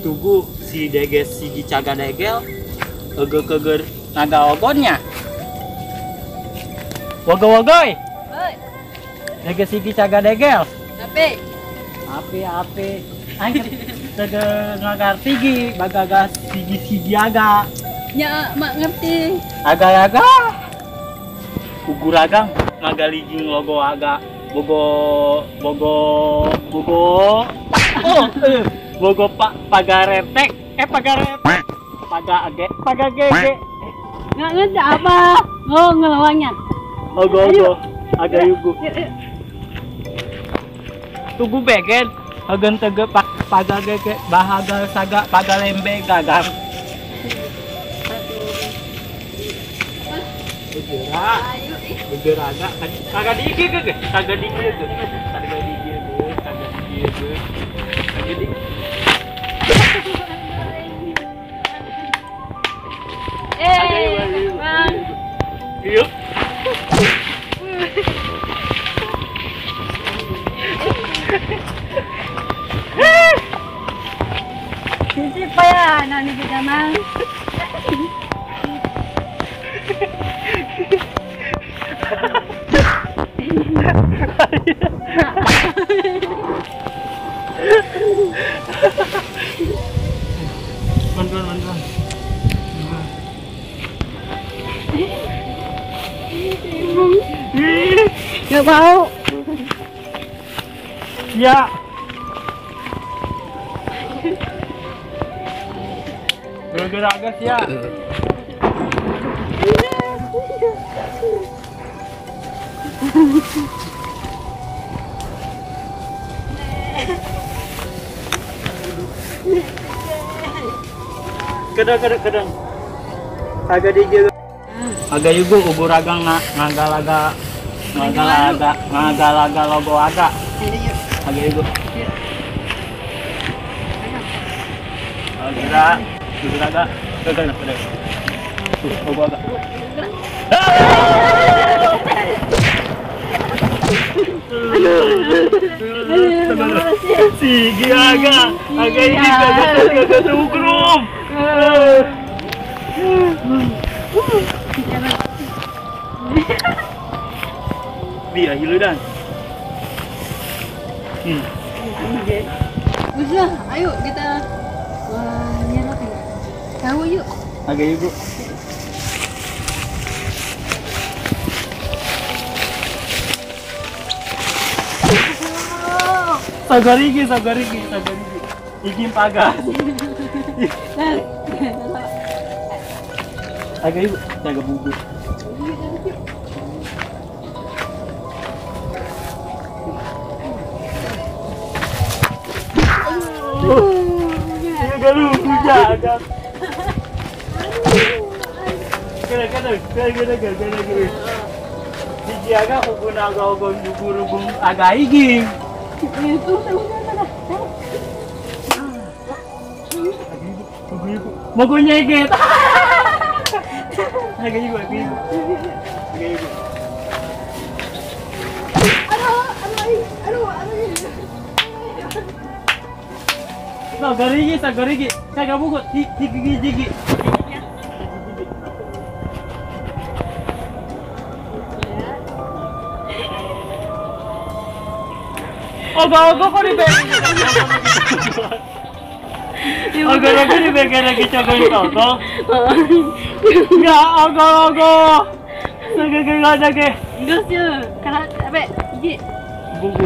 Tugu si dege sigi caga degel ege keger naga ogonnya. Wogo-wogoy. Oi. Dege sigi caga degel. Ape. Ape ape. Aing tege ngagar sigi bagaga sigi sigi aga. Ya, mak ngerti. Aga-aga. Uguragang magaliging logo aga. Bogo bogo bogo. Oh, bogo pak pagaretek. Pagaretek. Paga age, paga gege. Nggak ngerti apa. Oh, ngelawangnya. Ogo ogo, aga yugu. Tugu begen, agen tege pak paga gege, bahaga saga paga lembe gagang. Bergerak, bergerak agak, kagak dikit ge, kagak dikit ge, kagak dikit ge, kagak dikit ge, kagak dikit. Bang. Yuk. Sisi pa ya, nani kita mang. Bantuan, bantuan. Nggak mau. Ya. Bergerak ya. Kadang kadang kadang. Agak digil. Agak yugo uburagang na ngagalaga ngagalaga ngagalaga logo aga. Agak yugo. Agak agak gagal nak pada. Tuh logo aga. Sigi aga, aga ini gagal gagal sugrum. Dia hiludan. Udah, ayo kita nyerap ya. Tahu yuk. Agak ibu. Sagarigi, sagarigi, sagarigi. Igin pagas. Agak ibu, agak bubu. Agak. Kena kena kena kena kena kena. Hiji agak hugun agak hugun gugur agak iging. Itu mau gue nyegit. Agak ibu, agak ibu, agak ibu. Aduh, aduh, aduh, aduh. Sagarigi, sagarigi, sagabugo, higi, higi. Ogo, ogo, kok dibekin? Ogo, ogo dibekin lagi cobain toko. Ya, ogo, ogo. Sagage, sagage. Enggak sih, karena apa? Gigi. Bubu,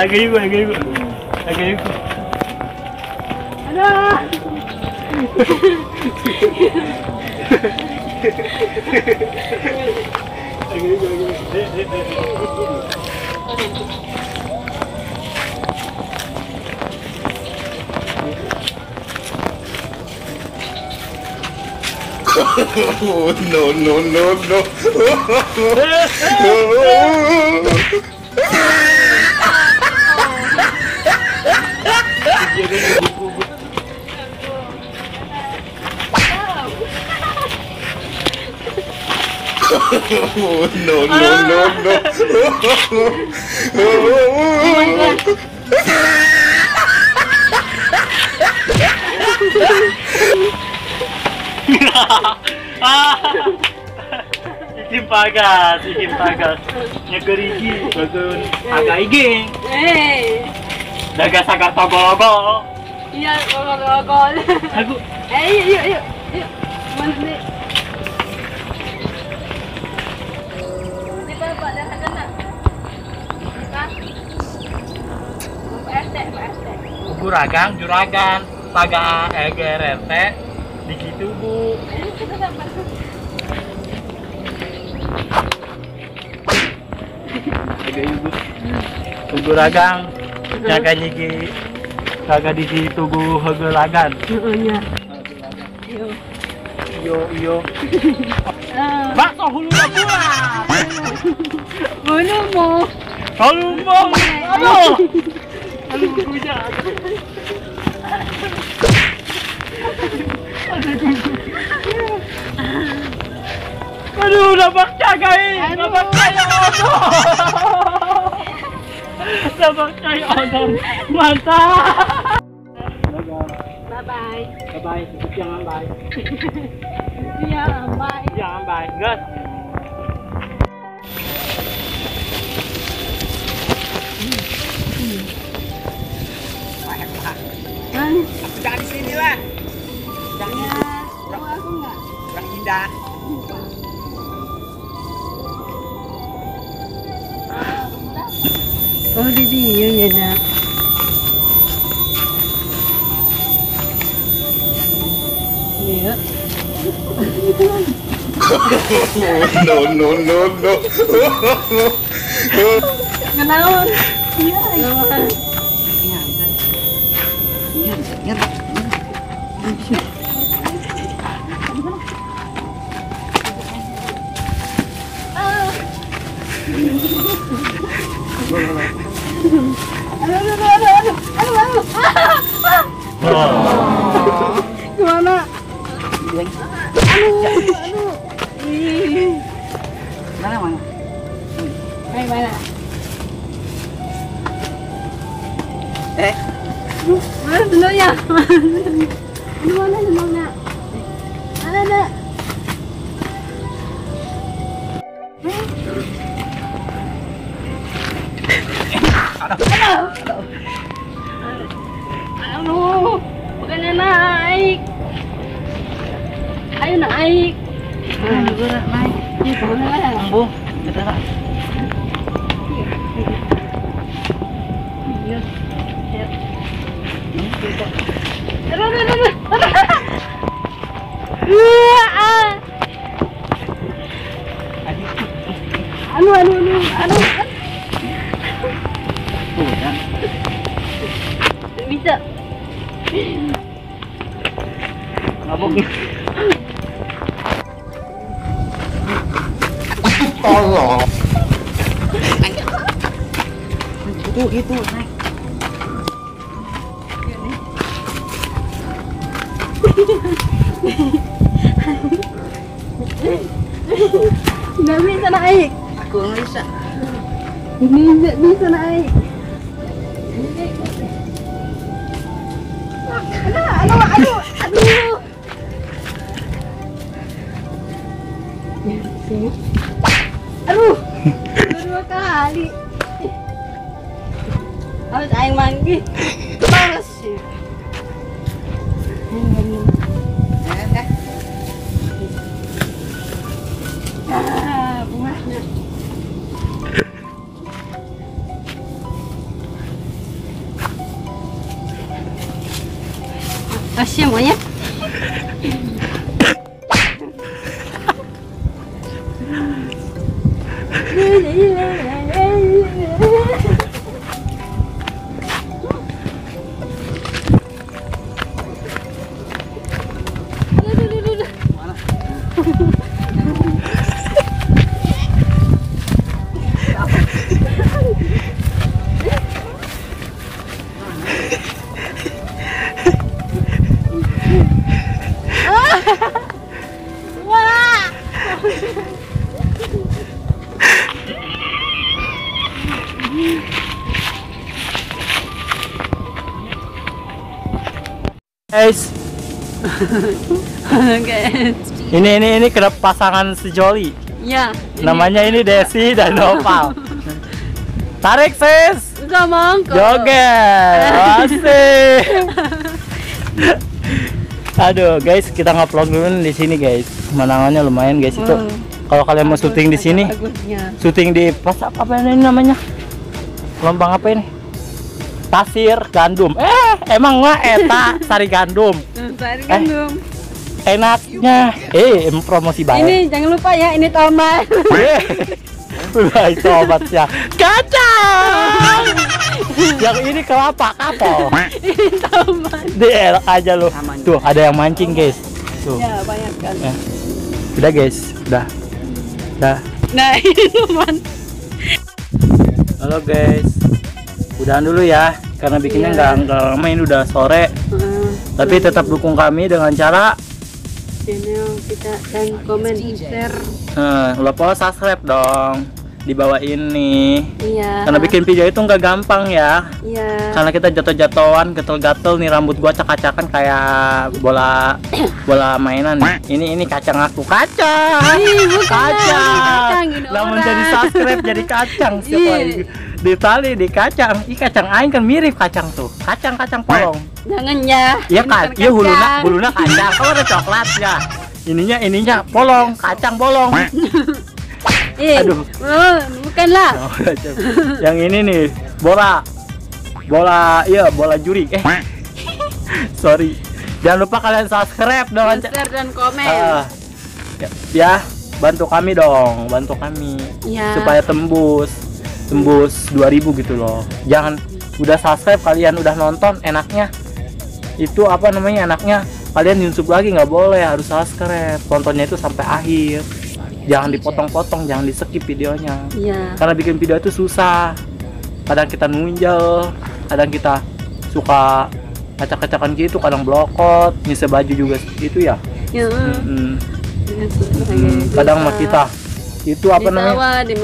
agak ibu, agak ibu, agak ibu. Aduh. Agak ibu, agak ibu. Oh, no, no, no, no. No, no, no, no. Oh my God. Ikim pagas, ikim pagas. Nyeger iki, bagun agak iging. Eh. Daga sagar togol-ogol. Iya, togol-ogol. Aku. Eh, yuk, yuk, yuk. Mana nih? Kita Pak dah kena. Kita. Pak RT, Pak RT. Juragan, juragan, paga EGRT digitu Bu. Kita sampai. Ibu. Juragan, jaga nyigi, jaga digi tubuh hegelagan. Heeh. Yo. Yo yo. Bakso hulu pula. Mana mau? Kalau mau. Aduh. Aduh kuya. Aduh, dapat cagai. Dapat cai odol. Dapat cai odol. Mantap. Bye bye. Bye bye. Jangan bye. Jangan bye. Jangan bye. Gas. Aku jangan di sini lah. Jangan. Mau aku nggak? Kurang indah. Oh, di dia ya nak. Iya. No, no, no, no. Kenaon? Iya. Iya. Aduh, aduh, aduh, aduh, aduh, aduh. Gimana? Aduh, aduh. Mana, mana? Hai, mana? Eh? Mana sendalnya? Mana sendalnya? Mana, ada? Aduh. Aduh, bukannya naik. Ayo naik. Ayo naik. Ambu, kita nak. Iya. Aduh, aduh, aduh, aduh. Aduh, aduh, aduh, aduh. Bisa. Ngabuk. Tolong. Itu naik. Nggak bisa naik. Aku nggak bisa. Nggak bisa naik. Aduh, aduh, aduh, aduh. Aduh, dua kali. Harus aing manggi. Males sih. Ah, bunganya. Asyik semuanya. Wah. Guys. Guys. Ini kenapa pasangan sejoli? Ya. Namanya ini Desi dan Nopal. Tarik sis. Enggak mongko. Joget. Asik. Aduh guys, kita ngevlog dulu di sini guys. Pemandangannya lumayan guys itu. Kalau kalian mau syuting di sini, syuting di pas apa ini namanya? Lombang apa ini? Pasir gandum. Emang nggak eta sari gandum. Sari gandum. Enaknya. Promosi banget. Ini jangan lupa ya, ini tomat. Wah, tomat ya. Kacang. Yang ini kelapa kapol. Ini tomat. Di aja lu. Tuh, ada yang mancing, guys. Tuh. Ya, banyak kan. Udah, guys. Udah. Udah. Nah, ini tomat. Halo, guys. Udahan dulu ya, karena bikinnya nggak lama, ini udah sore. Tapi tetap dukung kami dengan cara channel kita dan komen, share. Lupa subscribe dong di bawah ini. Iya. Karena bikin video itu nggak gampang ya. Iya. Karena kita jatuh-jatuhan, gatel-gatel nih, rambut gua acak-acakan kayak bola bola mainan. Ini kacang aku, kacang. Ih, bukan, kacang. Ini lamun jadi subscribe jadi kacang siapa lagi? Di tali di kacang. Ih, kacang aing kan mirip kacang tuh. Kacang-kacang polong. Jangan ya. Iya kan? Iya, huluna kacang. Oh, ada coklat ya. Ininya polong, kacang bolong. Aduh. Bukan lah. Oh, yang ini nih, bola. Bola, iya, bola juri. Sorry. Jangan lupa kalian subscribe dong. Share dan komen. Ya, bantu kami dong, bantu kami. Ya. Supaya tembus 2000 gitu loh. Jangan udah subscribe kalian udah nonton, enaknya itu apa namanya, enaknya kalian nyusup lagi, nggak boleh, harus subscribe, tontonnya itu sampai akhir, jangan dipotong-potong, jangan di skip videonya. Iya. Karena bikin video itu susah, kadang kita nunjel, kadang kita suka acak-acakan gitu, kadang blokot, nyise baju juga itu ya. Ya. Kadang mah kita itu apa namanya, di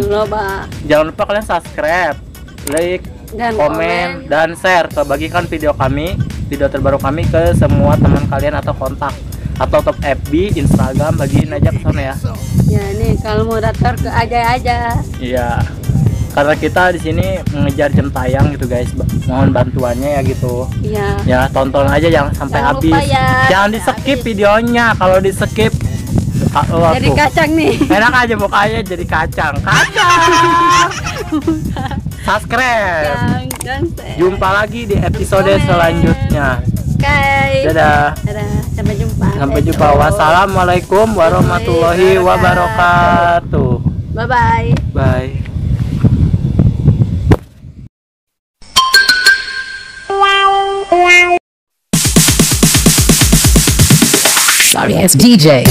loba. Jangan lupa kalian subscribe, like, dan komen, dan share. Bagikan video kami, video terbaru kami ke semua teman kalian atau kontak atau top FB, Instagram, bagiin aja ke sana ya. Ya nih, kalau mau daftar ke aja. Iya. Karena kita di sini mengejar jam tayang gitu guys. Mohon bantuannya ya gitu. Iya. Ya, tonton aja jangan sampai jangan habis. Ya, jangan di skip videonya. Kalau di skip jadi kacang nih. Enak aja mukanya jadi kacang. Kacang. Subscribe. Jumpa lagi di episode selanjutnya. Oke. Dadah. Dadah. Sampai jumpa. Sampai jumpa. Wassalamualaikum warahmatullahi wabarakatuh. Bye bye. Bye. Sorry ass DJ.